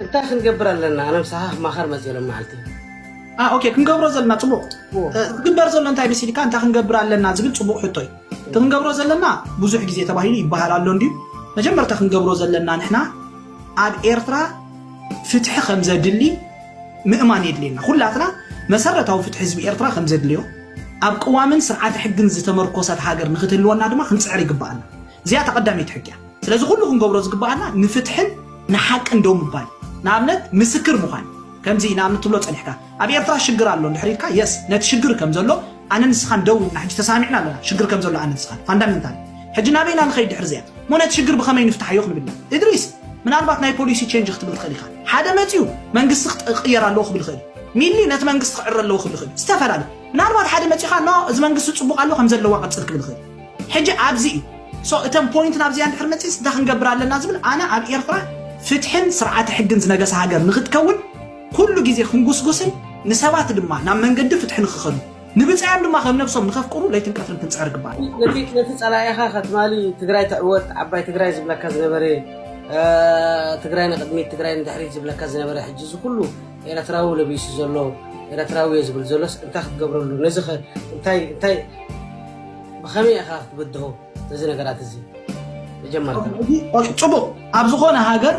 እንታይ ክንገብር ኣለና? ኣነ ምሳኻ ክማኸር መፅእ ሎም መዓልቲ። ኦኬ፣ ክንገብሮ ዘለና ፅቡቅ ዝግበር ዘሎ እንታይ መሲልካ? እንታይ ክንገብር ኣለና ዝብል ፅቡቅ ሕቶ እዩ። እቲ ክንገብሮ ዘለና ብዙሕ ግዜ ተባሂሉ ይበሃል ኣሎ እንድዩ። መጀመርታ ክንገብሮ ዘለና ንሕና ኣብ ኤርትራ ፍትሒ ከም ዘድሊ ምእማን የድልየና። ኩላትና መሰረታዊ ፍትሒ ህዝቢ ኤርትራ ከም ዘድልዮ፣ ኣብ ቅዋምን ስርዓተ ሕግን ዝተመርኮሰት ሃገር ንክትህልወና ድማ ክንፅዕር ይግበኣና። እዚኣ ተቐዳመይቲ ሕጊ እያ። ስለዚ ኩሉ ክንገብሮ ዝግበኣና ንፍትሕን ንሓቅን ደው ምባል፣ ንኣብነት ምስክር ምዃን። ከምዚ ንኣብነት ትብሎ ፀኒሕካ ኣብ ኤርትራ ሽግር ኣሎ እንድሕር ኢልካ፣ የስ፣ ነቲ ሽግር ከም ዘሎ ኣነ ንስኻን ደው ኢልና ሕጂ ተሳሚዕና ኣለና። ሽግር ከም ዘሎ ኣነ ንስኻን ፋንዳሜንታል። ሕጂ ናበይና ንኸይድ ድሕር እዚኣ እሞ ነቲ ሽግር ብኸመይ ንፍትሓዮ ክንብል ኢና። እድሪስ፣ ምናልባት ናይ ፖሊሲ ቼንጅ ክትብል ትኽእል ኢኻ። ሓደ መፅዩ መንግስቲ ክቕየር ኣለዎ ክብል ይኽእል እዩ። ሚሊ ነቲ መንግስቲ ክዕረ ኣለዎ ክብል ይኽእል እዩ። ዝተፈላለዩ ምናልባት ሓደ መፂኻ ኖ፣ እዚ መንግስቲ ፅቡቅ ኣሎ ከም ዘለዋ ቀፅል ክብል ይኽእል እዩ። ሕጂ ኣብዚ እዩ። ሶ እተን ፖይንት ናብዚኣ እንድሕር መፂስ እንታይ ክንገብር ኣለና ዝብል፣ ኣነ ኣብ ኤርትራ ፍትሕን ስርዓተ ሕግን ዝነገሰ ሃገር ንክትከውን ኩሉ ግዜ ክንጉስጉስን ንሰባት ድማ ናብ መንገዲ ፍትሒ ንክኸዱ ንብፃዮም ድማ ከም ነብሶም ንከፍቅሩ ለይትን ቀትርን ክንፅዕር ግባእ። ነቲ ነቲ ጸላኢኻ ከትማሊ ትግራይ ትዕወት ዓባይ ትግራይ ዝብለካ ዝነበረ እ፣ ትግራይ ንቅድሚት ትግራይ ንድሕሪት ዝብለካ ዝነበረ ሕጂ እዚ ኩሉ ኤረትራዊ ለቢሱ ዘሎ ኤረትራዊ እየ ዝብል ዘሎስ እንታይ ክትገብረሉ ነዚ ኸ እንታይ እንታይ ብኸመይ ኢኻ ክትብድሆ ነዚ ነገራት እዚ መጀመርታ ጽቡቅ ኣብ ዝኾነ ሃገር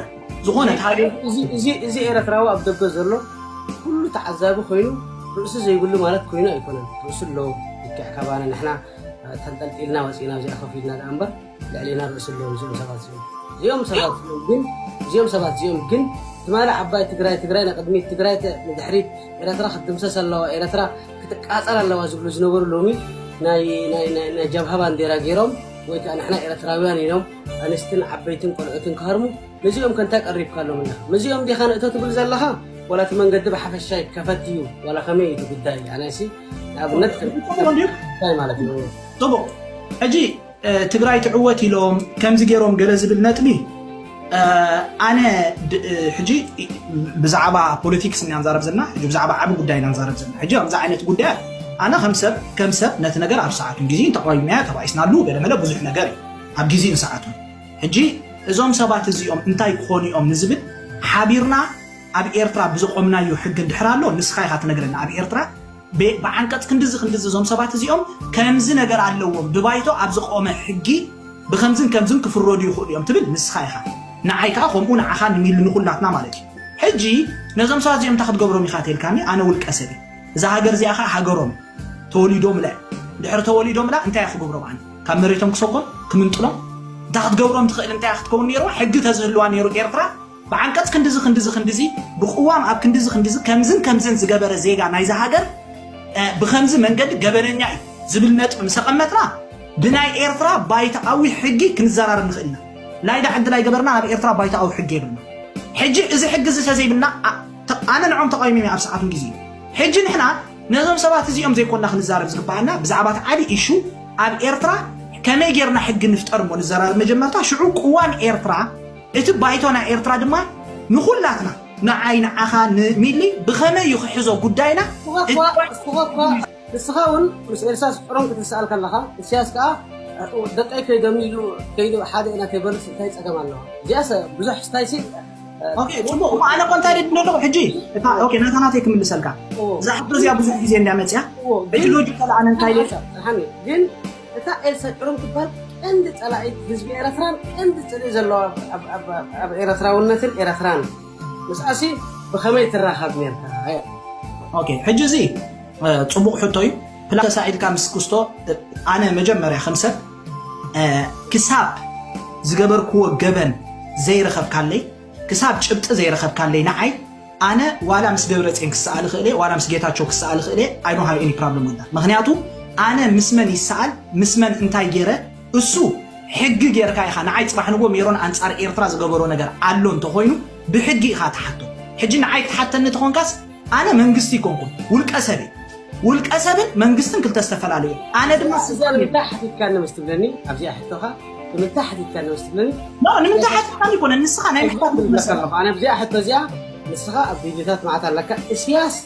ዝኾነት ሃገር እዚ እዚ እዚ ኤረትራዊ ኣብ ደገ ዘሎ ኩሉ ተዓዛቢ ኮይኑ ርእሲ ዘይብሉ ማለት ኮይኑ ኣይኮነን ርእሲ ኣለዎ ልክዕ ካባና ንሕና ተንጠልጢልና ወፂና ኣብዚኣ ኮፍ ኢልና ደኣ እምበር ልዕሌና ርእሲ ኣለዎም እዚኦም ሰባት እዚኦም እዚኦም ሰባት እዚኦም ግን እዚኦም ሰባት እዚኦም ግን ትማሊ ዓባይ ትግራይ ትግራይ ንቅድሚት ትግራይ ንድሕሪት ኤረትራ ክትድምሰስ ኣለዋ ኤረትራ ክትቃፀል ኣለዋ ዝብሉ ዝነበሩ ሎሚ ናይ ጀብሃ ባንዴራ ገይሮም ወይ ከዓ ንሕና ኤረትራውያን ኢሎም ኣንስትን ዓበይትን ቆልዑትን ክሃርሙ ነዚኦም ከንታይ ቀሪብካሎም ኣለካ ምስዚኦም ዲኻ ንእቶ ትብል ዘለኻ ዋላ እቲ መንገዲ ብሓፈሻ ይከፈት እዩ ዋላ ከመይ እዩ እቲ ጉዳይ ኣነሲ ንኣብነት ማለት እዩ ፅቡቅ ሕጂ ትግራይ ትዕወት ኢሎም ከምዚ ገይሮም ገለ ዝብል ነጥቢ ኣነ ሕጂ ብዛዕባ ፖለቲክስ ኢና ንዛረብ ዘለና ሕጂ ብዛዕባ ዓቢ ጉዳይ ኢና ንዛረብ ዘለና ሕጂ ከምዚ ዓይነት ጉዳያት ኣነ ከም ሰብ ከም ሰብ ነቲ ነገር ኣብ ሰዓቱን ግዜን ተቃዊምናዮ ተባኢስናሉ ገለመለ ብዙሕ ነገር እዩ ኣብ ግዜን ሰዓቱን ሕጂ እዞም ሰባት እዚኦም እንታይ ክኾኑ እዮም ንዝብል ሓቢርና ኣብ ኤርትራ ብዘቆምናዮ ሕጊ እንድሕር ኣሎ ንስኻ ኢኻ ትነግረና ኣብ ኤርትራ ብዓንቀፅ ክንድዚ ክንድዚ እዞም ሰባት እዚኦም ከምዚ ነገር ኣለዎም ብባይቶ ኣብ ዝቆመ ሕጊ ብከምዝን ከምዝን ክፍረዱ ይኽእሉ እዮም ትብል ንስኻ ኢኻ ንዓይ ከዓ ከምኡ ንዓኻ ንሚሉ ንኩላትና ማለት እዩ ሕጂ ነዞም ሰባት እዚኦም እንታይ ክትገብሮም ኢኻ ተልካኒ ኣነ ውልቀ ሰብ እዛ ሃገር እዚኣ ከዓ ሃገሮም ተወሊዶምለ ድሕሪ ተወሊዶምላ እንታይ ክገብሮም ኣነ ካብ መሬቶም ክሰጎም ክምንጥሎም እንታይ ክትገብሮም ትኽእል እንታይ ክትከውን ነይርዋ ሕጊ ተዝህልዋ ነይሩ ኤርትራ ብዓንቀፅ ክንድዚ ክንድዚ ክንድዚ ብቅዋም ኣብ ክንድዚ ክንድዚ ከምዝን ከምዝን ዝገበረ ዜጋ ናይዛ ሃገር ብከምዚ መንገዲ ገበነኛ እዩ ዝብል ነጥቢ ምስ ኣቐመጥና ብናይ ኤርትራ ባይታኣዊ ሕጊ ክንዘራረብ ንኽእል ኢና። ላይዳ ዕድል ኣይገበርና ኣብ ኤርትራ ባይታኣዊ ሕጊ የብልና። ሕጂ እዚ ሕጊ እዚ ተዘይብልና ኣነ ንዖም ተቃዊሞም ኣብ ሰዓቱን ግዜ እዩ። ሕጂ ንሕና ነዞም ሰባት እዚኦም ዘይኮና ክንዛረብ ዝግባኣና ብዛዕባ እቲ ዓቢ ኢሹ ኣብ ኤርትራ ከመይ ጌርና ሕጊ ንፍጠር እሞ ንዘራረብ መጀመርታ ሽዑ ቅዋም ኤርትራ እቲ ባይቶ ናይ ኤርትራ ድማ ንኹላትና ንዓይ ንዓኻ ንሚሊ ብኸመይ እዩ ክሕዞ ጉዳይና ንስኻ እውን ምስ ኤልሳስ ዕሮም ክትስኣል ከለኻ እስያስ ከዓ ደቀይ ከይዶም ኢሉ ከይዱ ሓደ ኢና ከይበልስ እንታይ ፀገም ኣለዋ እዚኣሰ ብዙሕ ስታይሲ ፅቡቅ እሞ ኣነ እኮ እንታይ ደድ ኣለኹ ሕጂ እታ ናታ ናተይ ክምልሰልካ እዛ ሕቶ እዚኣ ብዙሕ ግዜ እንዳ መፅያ ሕጂ ሎጂ ከለኣነ እንታይ ግን እታ ኤልሳ ጭሩም ትበሃል ቀንዲ ፀላኢት ህዝቢ ኤረትራን ቀንዲ ፅልኢ ዘለዋ ኣብ ኤረትራውነትን ኤረትራን ምስኣሲ ብኸመይ ትራኸብ ነርካ? ሕጂ እዚ ፅቡቕ ሕቶ እዩ። ፕላ ተሳኢልካ ምስ ክስቶ ኣነ መጀመርያ ከም ሰብ ክሳብ ዝገበርክዎ ገበን ዘይረኸብካለይ ክሳብ ጭብጢ ዘይረኸብካለይ ንዓይ ኣነ ዋላ ምስ ደብረፅዮን ክሰኣል እኽእል እየ ዋላ ምስ ጌታቸው ክሰኣል እኽእል እየ I don't have any problem with that ምኽንያቱ ኣነ ምስ መን ይሰኣል ምስ መን እንታይ ገይረ እሱ ሕጊ ጌርካ ኢኻ ንዓይ ፅባሕ ንጎ ሜሮን ኣንፃር ኤርትራ ዝገበሮ ነገር ኣሎ እንተኾይኑ ብሕጊ ኢኻ ትሓቶ ሕጂ ንዓይ ክትሓተኒ ተኾንካስ ኣነ መንግስቲ ይኮንኩን ውልቀ ሰብ እየ ውልቀ ሰብን መንግስትን ክልተ ዝተፈላለዩ ኣነ ድማ ስልጣን እንታይ ሓቲትካኒ ምስ ትብለኒ ኣብዚኣ ሕቶኻ ንምንታይ ሓቲትካኒ ምስ ትብለኒ ንምንታይ ሓቲትካኒ ይኮነ ንስኻ ናይ ምሕታት ኣለኹ ኣነ ኣብዚኣ ሕቶ እዚኣ ንስኻ ኣብ ቪድዮታት መዓት ኣለካ እስያስ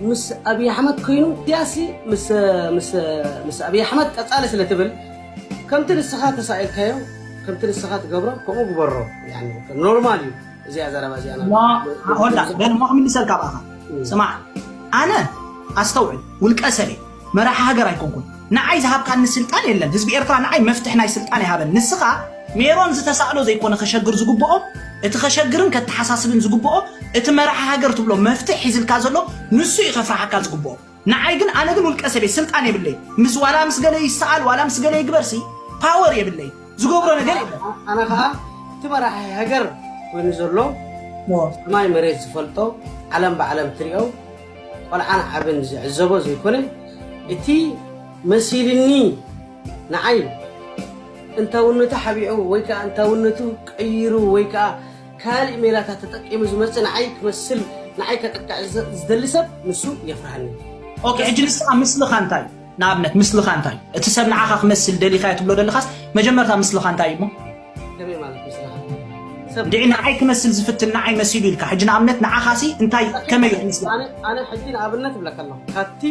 ምስ ኣብይ ኣሕመድ ኮይኑ እስያስ ምስ ኣብይ ኣሕመድ ቀፃሊ ስለ ትብል ከምቲ ንስኻ ተሳኢልካዮ ከምቲ ንስኻ ትገብሮ ከምኡ ግበሮ ኖርማል እዩ እዚኣ ዘረባ እዚኣ ማ ሆላ ገን ማ ክምልሰልካ ብኣኻ ስማዕ፣ ኣነ ኣስተውዕል፣ ውልቀ ሰበይ መራሒ ሃገር ኣይኮንኩን። ንዓይ ዝሃብካኒ ስልጣን የለን። ህዝቢ ኤርትራ ንዓይ መፍትሕ ናይ ስልጣን ይሃበን። ንስኻ ሜሮን ዝተሳእሎ ዘይኮነ ከሸግር ዝግብኦ፣ እቲ ከሸግርን ከተሓሳስብን ዝግብኦ፣ እቲ መራሒ ሃገር ትብሎ መፍትሕ ሒዝልካ ዘሎ ንሱ እዩ ከፍርሓካ ዝግብኦ። ንዓይ ግን፣ ኣነ ግን ውልቀ ሰበይ ስልጣን የብለይ። ምስ ዋላ ምስ ገለ ይሰኣል ዋላ ምስ ገለ ይግበርሲ ፓወር የብለይ። ዝገብሮ ነገር የለን። ኣነ ከዓ እቲ መራሒ ሃገር ኮይኑ ዘሎ ሰማይ መሬት ዝፈልጦ፣ ዓለም ብዓለም ትሪኦ፣ ቆልዓን ዓብን ዝዕዘቦ ዘይኮነ፣ እቲ መሲልኒ ንዓይ እንታውነቱ ሓቢዑ ወይ ከዓ እንታውነቱ ቀይሩ ወይ ከዓ ካልእ ሜላታት ተጠቂሙ ዝመፅእ ንዓይ ክመስል ንዓይ ከጥቅዕ ዝደሊ ሰብ ንሱ የፍርሃኒ። ኦኬ፣ ሕጂ ንስኻ ምስልኻ እንታይ እዩ? ንኣብነት ምስልኻ እንታይ እዩ? እቲ ሰብ ንዓኻ ክመስል ደሊኻዮ ትብሎ ደለኻስ መጀመርታ ምስልኻ እንታይ እዩ እሞ? ከመይ ማለት ምስልኻ? ሰብ እንድዒ ንዓይ ክመስል ዝፍትን ንዓይ መሲሉ ኢልካ። ሕጂ ንኣብነት ንዓኻሲ እንታይ ከመይ እዩ ምስልኻ? ኣነ ኣነ ሕጂ ንኣብነት እብለካ ኣለኹ። ካብቲ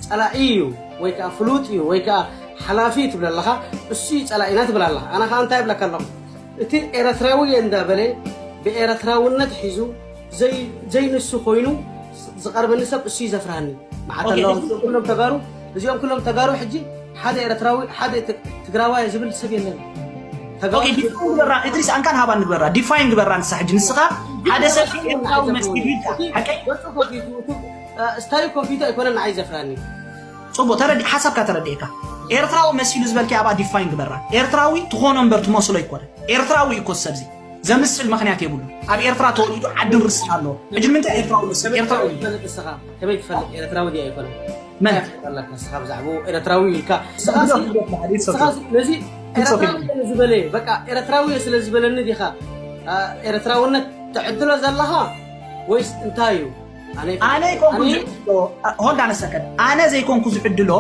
ጸላኢ እዩ ወይ ከኣ ፍሉጥ እዩ ወይ ከኣ ሓላፊ እዩ ትብል ኣለኻ። እሱ እዩ ጸላኢና ትብል ኣለኻ። ኣነ ከኣ እንታይ እብለካ ኣለኹ? እቲ ኤረትራዊ እየ እንዳበለ ብኤረትራውነት ሒዙ ዘይ ዘይንሱ ኮይኑ ዝቐርበኒ ሰብ እሱ እዩ ዘፍርሃኒ። መዓት ኦኬ፣ ኣለዋ። እዚ እዚኦም ኩሎም ተጋሩ እዚኦም ኩሎም ተጋሩ ሕጂ ሓደ ኤረትራዊ ሓደ ት- ትግራዋይ ዝብል ሰብ የለን። ተጋሩ ኦኬ፣ ዲፋይን ግበራ እድሪስ፣ ኣንካን ሃባን ግበራ፣ ዲፋይን ግበራ ንሳ ሕጂ። ንስኻ ሓደ ሰብ ኤርትራዊ መሲሉ ኢልካ፣ ሓቀይ? ገጹ ከፊቱ፣ እቲ፣ እ፣ ስታይል ከፊቱ ኣይኮነን ንዓይ ዘፍራኒ። ጽቡቕ፣ ተረዲ-፣ ሓሳብካ ተረዲኤካ። ኤርትራዊ መሲሉ ዝበልኪ ኣብኣ ዲፋይን ግበራ። ኤርትራዊ ትኾኖ እምበር ትመስሎ ኣይኮነን። ኤርትራዊ እዩ እኮ እዚ ሰብዚ። ዘምስል ምኽንያት የብሉ። ኣብ ኤርትራ ተወሊዱ ዓድን ርስን ኣለዎ። ሕጂ ንምንታይ ኤርትራዊ መስል? ኤርትራዊ እዩ። ትፈልጥ ንስኻ? ከመይ ትፈልጥ? ኤርትራዊ ድያ ኣይኮነን? መን? እንታይ ትፈልጥ ኣለካ ንስኻ ብዛዕባኡ? ኤርትራዊ ኢልካ። ንስኻ ግደፍ፣ ሲ-፣ ግደፍ፣ ግደፍ፣ it's ንስኻ okay። ሲ-፣ ነዚ it's okay። ኤርትራዊ እየ ዝበለ፣ በቃ ኤርትራዊ እየ ስለ ዝበለኒ ዲኻ፣ አ፣ ኤርትራውነት ትዕድሎ ዘለኻ? ወይስ እንታይ እዩ? ኣነ ኣነ ኣይኮንኩ ኣነ ዝዕድሎ። አ፣ hold on a second። ኣነ ዘይኮንኩ ዝዕድሎ፣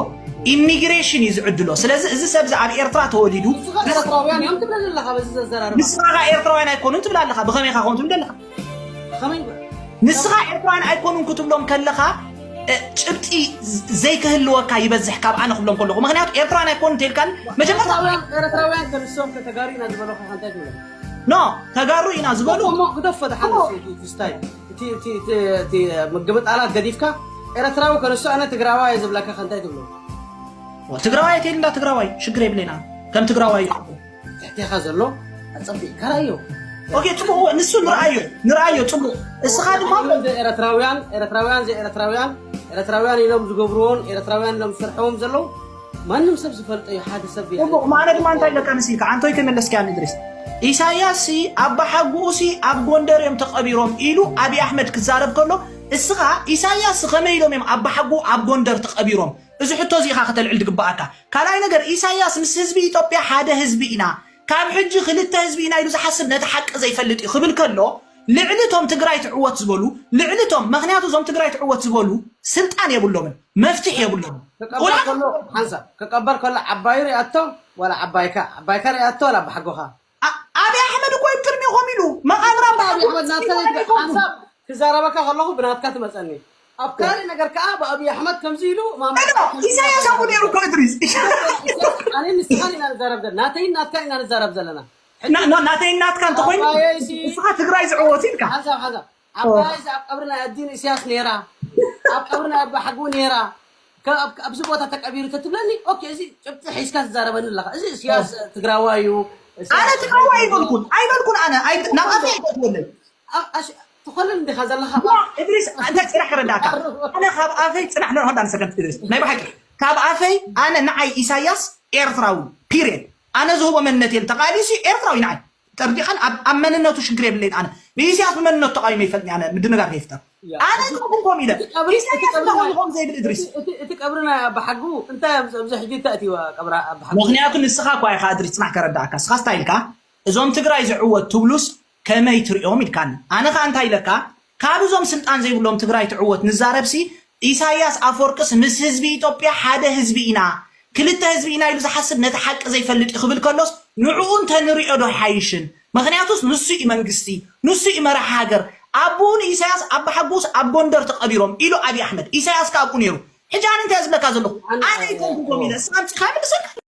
ኢሚግሬሽን እዩ ዝዕድሎ። ስለዚ እዚ ሰብ እዚ ኣብ ኤርትራ ተወሊዱ ንስኻ ኤርትራውያን እዮም ትብለኒ ኣለኻ በዚ ዘዘራርባ። ንስኻ ኤርትራውያን ኣይኮኑን ትብል ኣለኻ። ብኸመይ ኢኻ ከምኡ ትብል ኣለኻ? ከመይ? ንስኻ ኤርትራውያን ኣይኮኑን ክትብሎም ከለኻ፣ እ፣ ጭብጢ ዝ-፣ ዘይክህልወካ ይበዝሕ ካብ ኣነ ክብሎም ከለኹ። ምኽንያቱ ኤርትራውያን ኣይኮኑን እንተኢልካኒ፣ መጀመርታ ኤርትራውያን፣ ኤርትራውያን ከንሶም ከተጋሩ ኢና ዝበለኹ እንታይ ትብሎም? ኖ፣ ተጋሩ ኢና ዝበሉ። እሞ ግደፎ ደሓን እሞ ንሱ እቲ፣ እቲ ስታይ፣ እቲ፣ እቲ፣ እቲ፣ እቲ ምግምጣላት ገዲፍካ፣ ኤርትራዊ ከንሱ ኣነ ትግራዋይ እየ ዝብለካ ከ እንታይ ትብሎ? ትግራዋይ ኣይትሄድ እንዳ ትግራዋይ፣ ሽግር የብለና። ከም ትግራዋይ እዩ። ትሕቴኻ ዘሎ ኣጸቢቕካ ርኣዮ። ኦኬ፣ ጽቡቕ፣ ንሱ ንርኣዮ፣ ንርኣዮ፣ ጽቡቕ። እስኻ ድማ ኤርትራውያን፣ ኤርትራውያን፣ ዘኤርትራውያን፣ ኤርትራውያን ኢሎም ዝገብርዎን ኤርትራውያን ኢሎም ዝሰርሕዎም ዘለዉ ማንም ሰብ ዝፈልጦ እዩ፣ ሓደ ሰብ እዩ። ጽቡቕ፣ ማነ ድማ እንታይ ኢለካ መሲልካ? ኣንቶይ ከይመለስካያ ንድሪስ። ኢሳያስ ሲ ኣባሓጉኡ ሲ ኣብ ጎንደር እዮም ተቐቢሮም ኢሉ ኣብይ ኣሕመድ ክዛረብ ከሎ፣ እስኻ ኢሳያስ ሲ ከመይ ኢሎም እዮም ኣባሓጉኡ ኣብ ጎንደር ተቐቢሮም? እዚ ሕቶ እዚ ኢኻ ከተልዕል ዝግባኣካ። ካልኣይ ነገር፣ ኢሳያስ ምስ ህዝቢ ኢትዮጵያ ሓደ ህዝቢ ኢና፣ ካብ ሕጂ ክልተ ህዝቢ ኢና ኢሉ ዝሓስብ ነቲ ሓቂ ዘይፈልጥ እዩ ክብል ከሎ፣ ልዕሊ እቶም ትግራይ ትዕወት ዝበሉ፣ ልዕሊ እቶም፣ ምኽንያቱ እዞም ትግራይ ትዕወት ዝበሉ ስልጣን የብሎምን፣ መፍትሕ የብሎምን። ክቀበር ቆልዓ ከሎ፣ ሓንሳብ ክቀበር ከሎ ዓባዩ ሪኣቶ ዋላ ዓባይካ፣ ዓባይካ ሪኣቶ ዋላ ኣባሓጎኻ? ኣ-፣ ኣብይ ኣሕመድ እኮ እዩ ቅድሚኹም ኢሉ መቓብር ኣባ ኣብይ ኣሕመድ ናትካ ዘይትገ-፣ ሓንሳብ ክዛረበካ ከለኹ ብናትካ ትመፀኒ። ኣብ ካልእ ነገር ከዓ ብኣብይ ኣሕመድ ከምዚ ኢሉ ማማ እዶ፣ ኢሳያስ ኣብኡ ነይሩ እኮ እድሪስ። ኣነ ንስኻን ኢና ንዛረብ ዘለና። ናተይን ናትካን ኢና ንዛረብ ዘለና። ሕጂ ና-፣ ና-፣ ናተይን ናትካን እንተኾይኑ ዓባየይ ሲ-፣ ንስኻ ትግራይ ዝዕወት ኢልካ። ሓንሳብ፣ ሓንሳብ። ዓባየይ ሲ ኣብ ቀብሪ ናይ ኣዲን ኢሳያስ ነይራ። ኣብ ቀብሪ ናይ ኣባ ሓጉ ነይራ። ከ-፣ ኣብ-፣ ኣብዚ ቦታ ተቀቢሩ ተትብለኒ፣ ኦኬ፣ እዚ ጭብጢ ሒዝካ ትዛረበኒ ኣለኻ። እዚ ኢሳያስ ትግራዋይ እዩ። ኣነ ትግራዋይ ኣይበልኩን፣ ኣይበልኩን ኣነ። ኣይ-፣ ናብ ኣፈይ ኣይተእትወለይ። ኣ-፣ ኣሽ-፣ ትኾንን እንዲኻ ዘለኻ። ዋ፣ እድሪስ፣ እንታይ ጽናሕ ክረዳእካ? ኣነ ካብ ኣፈይ ጽናሕ፣ hold on a second፣ እድሪስ። ናይ ብሓቂ፣ ካብ ኣፈይ፣ ኣነ ንዓይ ኢሳያስ ኤርትራዊ፣ ፒሪየድ። ኣነ ዝህቦ መንነት የለን። ተቃሊሱ ኤርትራዊ ንዓይ። ጠርዲኻን ኣብ፣ ኣብ መንነቱ ሽግር የብለይን ኣነ። ብኢሳያስ ብመንነቱ ተቃዊመ ይፈልጥኒ ኣነ፣ ምድንጋር ከይፍጠር። ያ። ኣነ እዚ ከምኡ ከምኡ ኢለ። እቲ ቀብሪ፣ ኢሳያስ እቲ ቀብሪ እንታይ ናይ፣ ኮይኑ ከም ዘይብል እድሪስ። እቲ፣ እቲ፣ እቲ ቀብሪ ናይ ኣባሓጉ እንታይ ኣብዚ፣ ኣብዚ ሕጂ እንታይ ኣእትይዋ ቀብሪ ኣባሓጉ? ምኽንያቱ ንስኻ እኳ ኢኻ እድሪስ፣ ጽናሕ ከረዳእካ። ንስኻ ስታይልካ እዞም ትግራይ ዝዕወት ትብሉስ ከመይ ትሪኦም ኢልካኒ። ኣነ ኸኣ እንታይ ኢለካ፣ ካብ እዞም ስልጣን ዘይብሎም ትግራይ ትዕወት ንዛረብሲ፣ ኢሳያስ ኣፈወርቅስ ምስ ህዝቢ ኢትዮጵያ ሓደ ህዝቢ ኢና፣ ክልተ ህዝቢ ኢና ኢሉ ዝሓስብ ነቲ ሓቂ ዘይፈልጥ እዩ ክብል ከሎስ፣ ንዕኡ እንተንሪኦ ዶ ኣይሓይሽን? ምኽንያቱስ ንሱ እዩ መንግስቲ፣ ንሱ እዩ መራሒ ሃገር። ኣቦኡ ንኢሳያስ ኣባሓጎኡስ ኣብ ጎንደር ተቐቢሮም ኢሉ ኣብይ ኣሕመድ። ኢሳያስ ከኣ ኣብኡ ነይሩ። ሕጂ ኣነ እንታይ እየ ዝብለካ ዘለኹ? ኣነ ኣነ ኣይኮንኩን ኮም ኢለ፣ እስኻ ኣምጺኻ ይምልሰካ።